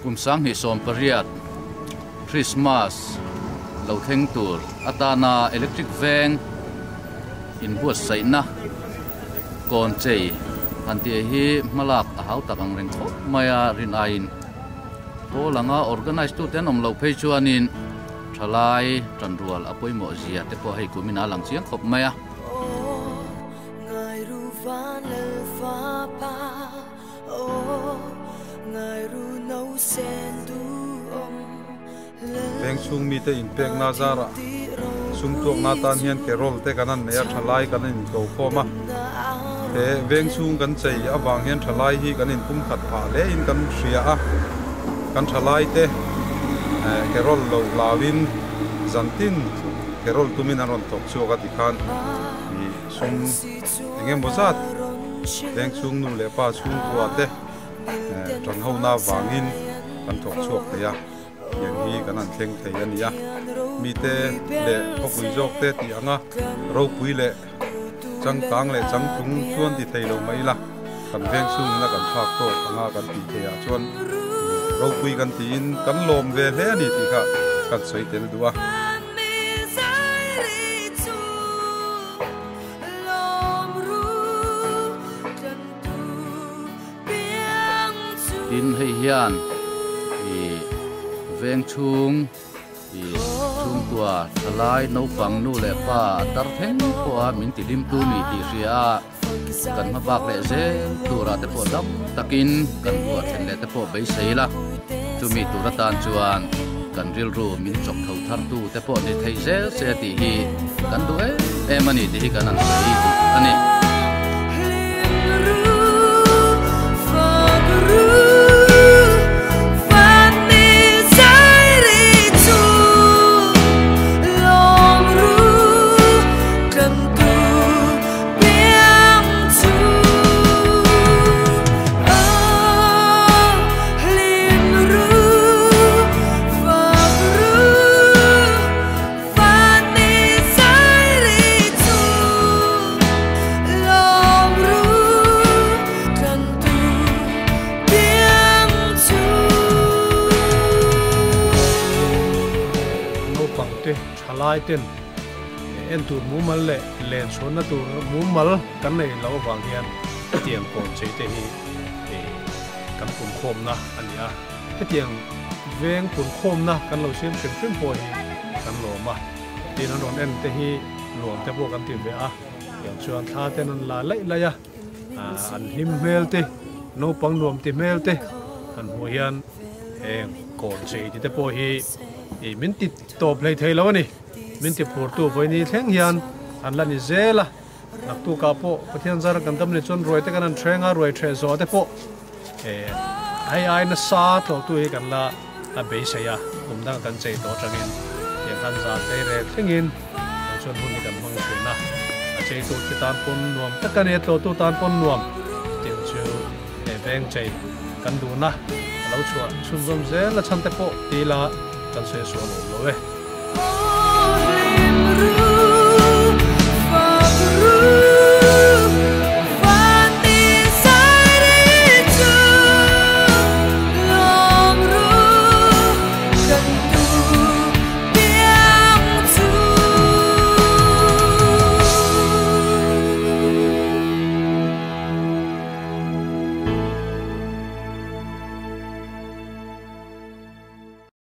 Kum 2018 Christmas lo thleng tur atana electric veng inbuatsaihna kawn chei han tih hi hmalak a hau tak ang reng khawp mai a rin aiin pawl anga organise tute an awm loh phei chuanin thalai tanrual a pawimawh zia te pawh hei kumin a lang chiang khawp mai a. Veng chhung mite inpekna zarah sum tuakna tan hian carol te kan han nei a, thalai kan inko khawm a. He veng chhung kan chei avang hian thalai hi kan inpumkhat phah hle in kan hria a, kan thalai te carol lo hlauin zantin carol tumin an rawn thawk chhuak a tikhan ih sum eng emaw zat veng chhung nu leh pa chhungkua te tan ho na avangin kan thawk chhuak thei a, tiang hi kan han thleng thei a ni a, mite leh khawpui zawk te tih anga ropui leh changkang leh changtlung chuan ti thei lo mai ila, kan veng chhungin a kan thlak tawk anga kan tih theih ah chuan ropui kan tiin kan lawm ve hle a ni tih kha kan sawi tel duh a. Tin hei hian ih veng chhung ih chhungkua thalai naupang nu leh pa a tar thleng pawh a min ti hlim tu ni tih hria a kan hma bak leh zel turah te pawh dam takin kan buah thlen leh te pawh beisei la chumi tur atan chuan kan rilru min chawk tho thar tu te pawh ni thei zel se tih hi kan duh em em a ni tih hi kan han sawi duh a ni. Naupang te thalai ten en tur mumal leh len chhuanna tur mumal kan nei loh avang hian hetiang kawn chei te hi kan punkhawmna a ni a. Hetiang veng punkhawmna kan lo siam hrim hrim pawh hi kan lawm a, tin an rawn en te hi nuam te pawh kan ti ve a, tiang chuan thla ten an la laih laih a, an hlim hmel te, naupang nuam ti hmel te han hmuh hian heng kawn chei ti te pawh hi min ti tawp hlei thei lo a ni, min ti phurtu vawiini thleng hian an la ni zel a. Naktukah pawh Pathian zara kan dam leh chuan ruai te kan han threng a, ruai threh zawh te pawh hei ai nasa tlawhtu hi kan la beisei a, kum dang kan chei tawh atangin tiang khan zan hlei rek thlengin kan chuan hun hi kan hmang thin a, a cheitu te tan pawn nuam tak a ni a, tlawhtu tan pawn nuam tiang chu he veng chei kan duhna a lo chhuah chhunzawm zel a chhan te pawh ti ila kan sawi sual awm lo e.